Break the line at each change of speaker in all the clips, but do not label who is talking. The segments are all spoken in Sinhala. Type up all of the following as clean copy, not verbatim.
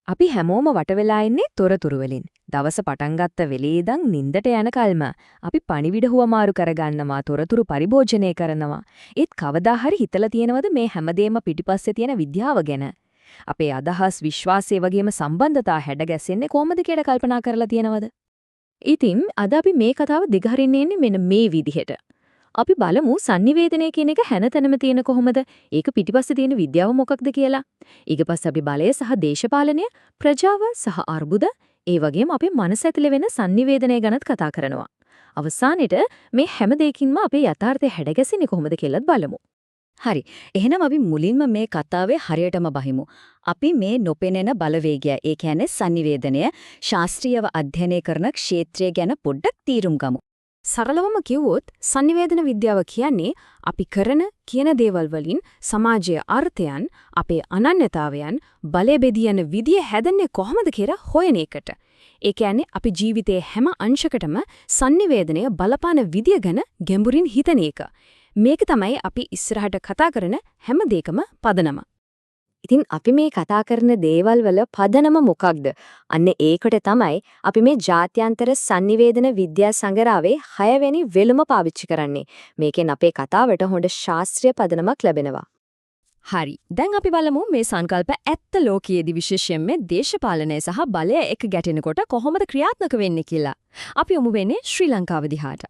අපි හැමෝම වට වෙලා ඉන්නේ තොරතුරු වලින්. දවස පටන් ගත්ත වෙලේ ඉඳන් නිින්දට යනකල්ම අපි පණිවිඩ හුවමාරු කරගන්නවා, තොරතුරු පරිභෝජනය කරනවා. ඒත් කවදා හරි හිතලා තියෙනවද මේ හැමදේම පිටිපස්සේ තියෙන විද්‍යාව ගැන? අපේ අදහස්, විශ්වාසය වගේම සම්බන්ධතා හැඩ ගැසෙන්නේ කොහොමද කියලා කල්පනා කරලා තියෙනවද? ඉතින් අද අපි මේ කතාව දිගහරින්න එන්නේ මෙන්න මේ විදිහට. අපි බලමු සන්නිවේදනය කියන එක හැනතැනම තියෙන කොහොමද? ඒක පිටිපස්සේ තියෙන විද්‍යාව මොකක්ද කියලා. ඊට පස්සේ අපි බලය සහ දේශපාලනය, ප්‍රජාව සහ අර්බුද, ඒ වගේම අපේ මනස ඇතුලේ වෙන සන්නිවේදනය ගැනත් කතා කරනවා. අවසානෙට මේ හැම දෙයකින්ම අපේ යථාර්ථය හැඩගැසෙන්නේ කොහොමද කියලාත් බලමු.
හරි. එහෙනම් අපි මුලින්ම මේ කතාවේ හරියටම බහිමු. අපි මේ නොපෙනෙන බලවේගය, ඒ කියන්නේ සන්නිවේදනය, ශාස්ත්‍රීයව අධ්‍යයනය කරන ක්ෂේත්‍රය ගැන පොඩ්ඩක් තීරුම් ගමු.
සරලවම කිව්වොත් සන්නිවේදන විද්‍යාව කියන්නේ අපි කරන කියන දේවල් වලින් සමාජයේ අර්ථයන්, අපේ අනන්‍යතාවයන්, බලය බෙදී යන විදිය හැදෙන්නේ කොහොමද කියලා හොයන එකට. ඒ කියන්නේ අපි ජීවිතයේ හැම අංශකටම සන්නිවේදනය බලපාන විදිය ගැන ගැඹුරින් හිතන එක. මේක තමයි අපි ඉස්සරහට කතා කරන හැම දෙයකම පදනම.
ඉතින් අපි මේ කතා කරන දේවල් වල පදනම මොකක්ද? අන්න ඒකට තමයි අපි මේ ජාත්‍යන්තර සන්නිවේදන විද්‍යා සංග්‍රහයේ 6 වෙනි වෙලුම පාවිච්චි කරන්නේ. මේකෙන් අපේ කතාවට හොඳ ශාස්ත්‍රීය පදනමක් ලැබෙනවා. හරි. දැන් අපි බලමු මේ සංකල්ප ඇත්ත ලෝකයේදී විශේෂයෙන්ම දේශපාලනය සහ බලය එක ගැටෙනකොට කොහොමද ක්‍රියාත්මක වෙන්නේ කියලා. අපි යමු වෙන්නේ ශ්‍රී ලංකාව දිහාට.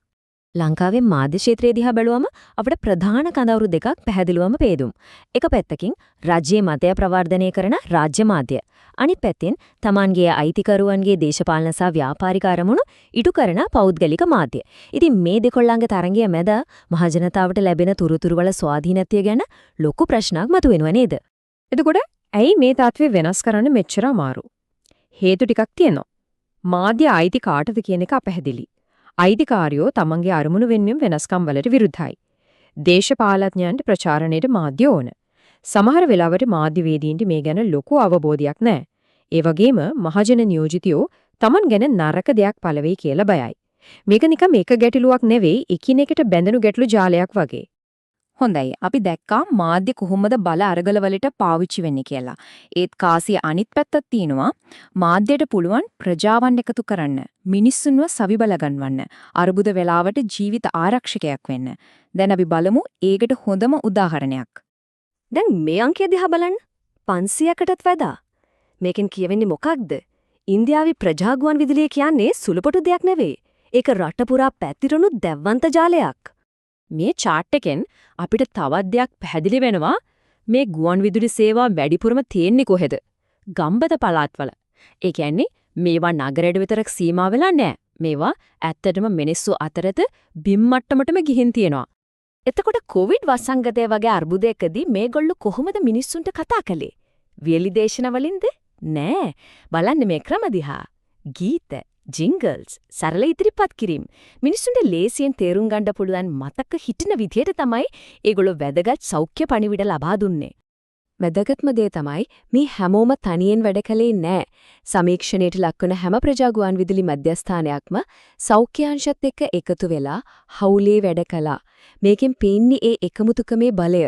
ලංකාවේ මාධ්‍ය ක්ෂේත්‍රය දිහා බැලුවම අපිට ප්‍රධාන කඳවුරු දෙකක් පැහැදිලිවම පේදුම්. එක පැත්තකින් රජයේ මතය ප්‍රවර්ධනය කරන රාජ්‍ය මාධ්‍ය. අනිත් පැත්තෙන් තමන්ගේ අයිතිකරුවන්ගේ දේශපාලන සහ ව්‍යාපාරික අරමුණු ඉටු කරන පෞද්ගලික මාධ්‍ය. ඉතින් මේ දෙකොල්ලන්ගේ තරඟය මැද මහජනතාවට ලැබෙන තොරතුරු වල ස්වාධීනත්වය ගැන ලොකු ප්‍රශ්නයක් මතුවෙනව නේද?
එතකොට ඇයි මේ තත්ත්වය වෙනස් කරන්න මෙච්චර අමාරු? හේතු ටිකක් තියෙනවා. මාධ්‍ය අයිති කාටද කියන එක අපැහැදිලි. අයිතිකාරයෝ තමන්ගේ අරමුණු වෙනුවෙන් වෙනස්කම් වලට විරුද්ධයි. දේශපාලඥයන්ට ප්‍රචාරණයට මාධ්‍ය ඕන. සමහර වෙලාවට මාධ්‍යවේදීන්ට මේ ගැන ලොකු අවබෝධයක් නැහැ. ඒ වගේම මහජන නියෝජිතයෝ තමන් ගැන නරක දෙයක් පළවෙයි කියලා බයයි. මේක නිකම් එක ගැටලුවක් නෙවෙයි, එකිනෙකට බැඳෙනු ගැටලු ජාලයක් වගේ.
හොඳයි. අපි දැක්කා මාධ්‍ය කොහොමද බල අරගල වලට පාවිච්චි වෙන්නේ කියලා. ඒත් කාසිය අනිත් පැත්තක් තියෙනවා. මාධ්‍යයට පුළුවන් ප්‍රජාවන් එකතු කරන්න, මිනිස්සුන්ව සවිබල ගන්වන්න, අර්බුද වෙලාවට ජීවිත ආරක්ෂකයක් වෙන්න. දැන් අපි බලමු ඒකට හොඳම උදාහරණයක්.
දැන් මේ අංකය දිහා බලන්න. 500කටත් වඩා. මේකෙන් කියවෙන්නේ මොකක්ද? ඉන්දියාවේ ප්‍රජා ගුවන් විදුලිය කියන්නේ සුළුපටු දෙයක් නෙවෙයි. ඒක රට පුරා පැතිරුණු දැවැන්ත ජාලයක්.
මේ චාට් එකෙන් අපිට තවත් දෙයක් පැහැදිලි වෙනවා. මේ ගුවන් විදුලි සේවා වැඩිපුරම තියෙන්නේ කොහෙද? ගම්බද පළාත්වල. ඒ කියන්නේ මේවා නගරයට විතරක් සීමා වෙලා නෑ. මේවා ඇත්තටම මිනිස්සු අතරත බිම් මට්ටමටම ගිහින් තියෙනවා.
එතකොට කොවිඩ් වසංගතය වගේ අර්බුදයකදී මේගොල්ලෝ කොහොමද මිනිස්සුන්ට කතා කළේ? වියලි දේශන වලින්ද? නෑ. බලන්න මේ ක්‍රම දිහා. ගීත, ජින්ගල්ස්, සරල ඉදිරිපත් කිරීම. මිනිස්සුන්ට ලේසියෙන් තේරුම් ගන්න පුළුවන් මතක හිටින විදියට තමයි ඒගොල්ලෝ වැදගත් සෞඛ්‍ය පණිවිඩ ලබා දුන්නේ.
වැදගත්ම දේ තමයි මේ හැමෝම තනියෙන් වැඩ කළේ නෑ. සමීක්ෂණයට ලක්වන හැම ප්‍රජා ගුවන් විදුලි මධ්‍යස්ථානයක්ම සෞඛ්‍ය අංශත් එක්ක එකතු වෙලා හවුලේ වැඩ කළා. මේකෙන් පේන්නේ ඒ එකමුතුකමේ බලය.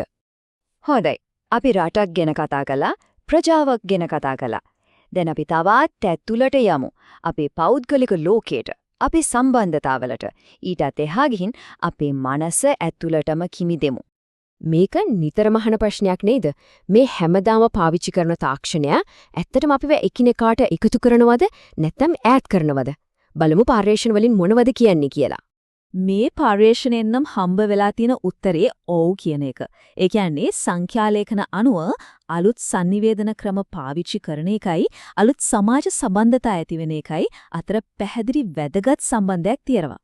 හොඳයි. අපි රටක් ගැන කතා කළා, ප්‍රජාවක් ගැන කතා කළා. දැන් අපි තවත් ඇතුළට යමු. අපේ පෞද්ගලික ලෝකයට, අපේ සම්බන්ධතාවලට. ඊටත් එහා ගිහින් අපේ මනස ඇතුළටම කිමිදෙමු.
මේක නිතරම අහන ප්‍රශ්නයක් නේද? මේ හැමදාම පාවිච්චි කරන තාක්ෂණය ඇත්තටම අපිව එකිනෙකාට එකතු කරනවද නැත්නම් ඈත් කරනවද? බලමු පර්යේෂණ වලින් මොනවද කියන්නේ කියලා.
මේ පර්යේෂණයෙන් නම් හම්බ වෙලා තියෙන උත්තරේ ඔව් කියන එක. ඒ කියන්නේ සංඛ්‍යාලේඛන අනුව අලුත් සන්නිවේදන ක්‍රම පාවිච්චි කරන එකයි අලුත් සමාජ සම්බන්ධතා ඇති වෙන එකයි අතර පැහැදිලි වැදගත් සම්බන්ධයක් තියෙනවා.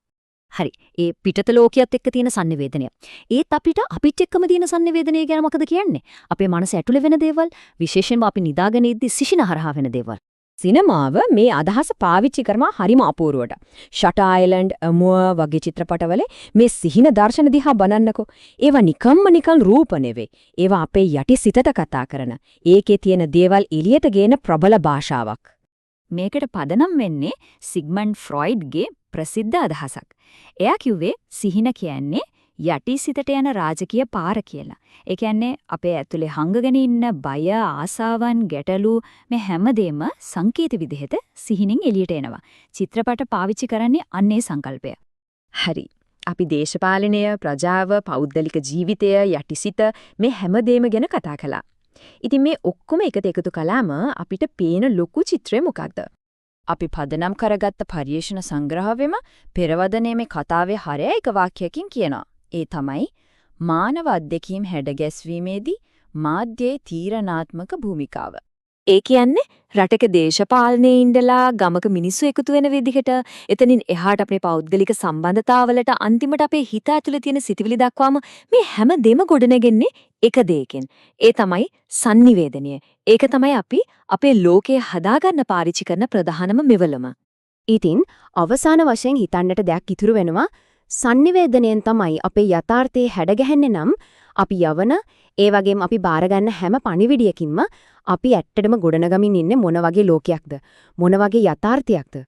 හරි. ඒ පිටත ලෝකයේත් එක්ක තියෙන සන්නිවේදනය. ඒත් අපිට අපිත් එක්කම තියෙන සන්නිවේදනය ගැන මොකද කියන්නේ? අපේ මනස ඇතුලේ වෙන දේවල්, විශේෂයෙන්ම අපි නිදාගෙන ඉද්දි සිහින හරහා වෙන දේවල්.
සිනමාව මේ අදහස පාවිච්චි කරනවා හරිම අපූර්වට. ෂටර් අයිලන්ඩ්, අමුර් වගේ චිත්‍රපටවල මේ සිහින දර්ශන දිහා බලන්නකෝ. ඒවා නිකම්ම නිකන් රූප නෙවෙයි. ඒවා අපේ යටි සිතට කතා කරන, ඒකේ තියෙන දේවල් එළියට ගේන ප්‍රබල භාෂාවක්.
මේකට පදනම් වෙන්නේ සිග්මන්ඩ් ෆ්‍රොයිඩ්ගේ ප්‍රසිද්ධ අදහසක්. එයා කිව්වේ සිහින කියන්නේ
යටි සිතට යන රාජකීය පාර කියලා. ඒ කියන්නේ අපේ ඇතුලේ හංගගෙන ඉන්න බය, ආසාවන්, ගැටලු මේ හැමදේම සංකේත විදිහට සිහිනෙන් එළියට එනවා. චිත්‍රපට පාවිච්චි කරන්නේ අන්න ඒ සංකල්පය.
හරි. අපි දේශපාලනය, ප්‍රජාව, පෞද්ගලික ජීවිතය, යටිසිත මේ හැමදේම ගැන කතා කළා. ඉතින් මේ ඔක්කොම එකට එකතු කළාම අපිට පේන ලොකු චිත්‍රය මොකක්ද?
අපි පදනම් කරගත්ත පර්යේෂණ සංග්‍රහවෙම පෙරවදනේ මේ කතාවේ හරය එක වාක්‍යයකින් කියනවා. ඒ තමයි මානව අත්දැකීම් හැඩගැස්වීමේදී මාධ්‍යයේ තීරණාත්මක භූමිකාව.
ඒ කියන්නේ රටක දේශපාලනයේ ඉඳලා ගමක මිනිස්සු එකතු වෙන විදිහට එතනින් එහාට අපේ පෞද්ගලික සම්බන්ධතාවලට අන්තිමට අපේ හිත ඇතුලේ තියෙන සිතිවිලි දක්වාම මේ හැම දෙම ගොඩනගෙන්නේ එක දෙයකින්. ඒ තමයි සන්නිවේදනය. ඒක තමයි අපි අපේ ලෝකය හදාගන්න පාවිච්චි කරන ප්‍රධානම මෙවලම.
ඉතින් අවසාන වශයෙන් හිතන්නට දෙයක් ඉතුරු වෙනවා. සන්නිවේදනයෙන් තමයි අපේ යථාර්ථයේ හැඩගැහෙන්නේ නම් අපි යවන, ඒ වගේම අපි බාර ගන්න හැම පණිවිඩයකින්ම අපි ඇත්තටම ගොඩනගමින් ඉන්නේ මොන වගේ ලෝකයක්ද, මොන වගේ යථාර්ථයක්ද?